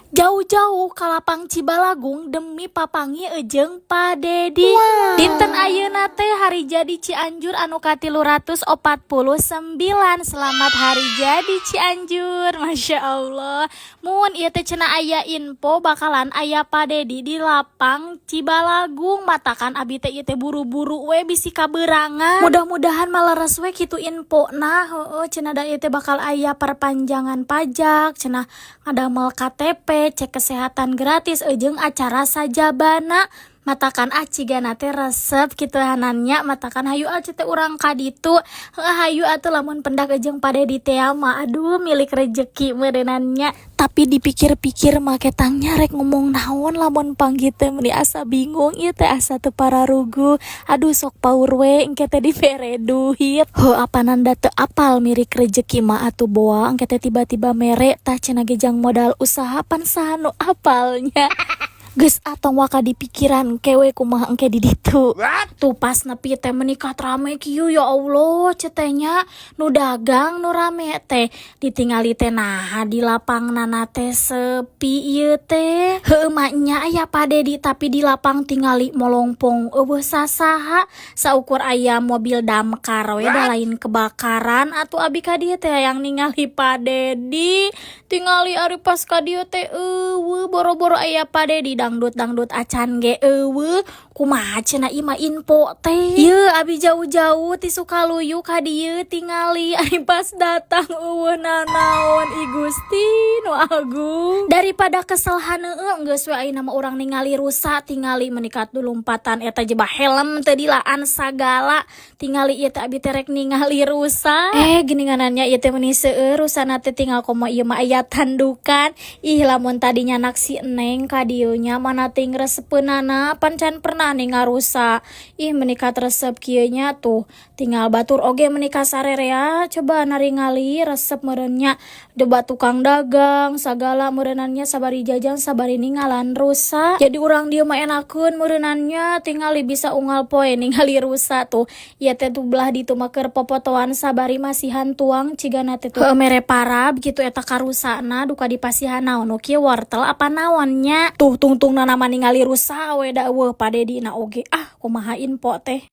Jauh-jauh ka lapang Cibalagung demi papanggih jeung Pa Dedi. Dinten ayeuna teh hari jadi Cianjur anu ka-349. Selamat hari jadi, Cianjur. Masya Allah. Mun ieu teh cenah aya info bakalan aya Pa Dedi di lapang Cibalagung. Matakan abi teh ieu teh buru-buru we bisi kaberangan. Mudah-mudahan maleres we kitu info. Nah, heueuh, cenah da ieu teh bakal aya perpanjangan pajak, cenah ngadamel KTP, cek kesehatan gratis, jeung acara sajabana. Matakan ah, cigana teh resep kitu hanannya. Matakan hayu ah teh urang ka ditu. Heuh, hayu atuh lamun pendak jeung Pa Dedi teh mah, aduh, milik rejeki meureunannya. Tapi dipikir-pikir mah ketangnya rek ngomong naon lamun panggih teh, meuni asa bingung ieu teh, asa teu pararuguh. Aduh, sok paur we engke teh dibere duit. Heuh, apanan da teu apal mirik rejeki mah atuh, boa engke teh tiba-tiba mere tah cenah ge jang modal usaha, pan saha nu apalnya. Geus atong waka di pikiran kewe kumaha engke di ditu. Tuh, pas nepi teh meni rame kieu, ya Allah, cetenya nu dagang nu rame teh ditingali teh, nah, di lapang nana teh sepi ieu teh. Heueuh mah nya aya Pa Dedi, tapi di lapang tingali molongpong, euweuh sasaha, saukur aya mobil damkar we da lain kebakaran atuh. Abi ka dieu teh hayang ningali Pa Dedi, tingali ari pas ka dieu teh euweuh, boro-boro aya Pa Dedi, dangdut-dangdut acan ge euweuh. Kumaha cenah ieu mah info teh? Yeuh, abi jauh-jauh ti Sukaluyu ka dieu, tingali ari pas datang euweuh nanaon. I Gusti nu Agung, daripada kesel haneueul, geus we ayeuna mah urang ningali rusa. Tingali menikat dulumpatan eta jebah helm teu dilaan sagala. Tingali ieu teh abi teh rek ningali rusa, eh, geuninganannya ieu teh meuni seueur rusana teh. Tinggal komo ieu mah aya tandukan. Ih, lamun tadinya naksi neng ka dieu nya, mana ting resepeunana, pan can pernah ningal rusa. Ih, menikat resep kieu nya. Tuh, tinggal batur oge meni sarerea coba naringali, resep meureun nya. Debat tukang dagang sagala meureunannya, sabari jajan sabari ningalan rusa. Jadi urang dieu mah enakeun meureunannya, tingali bisa unggal poe ningali rusa. Tuh, ieu teh tuh belah ditu mah keur popotoan sabari masihan tuang cigana teh. Tuh, mere parab gitu eta ka rusana, duka dipasihan naon nu kieu, wortel apa naon nya. Tuh, tungtungna nama ningali rusa we da euweuh Pa Dedi na oge. Ah, kumaha info teh?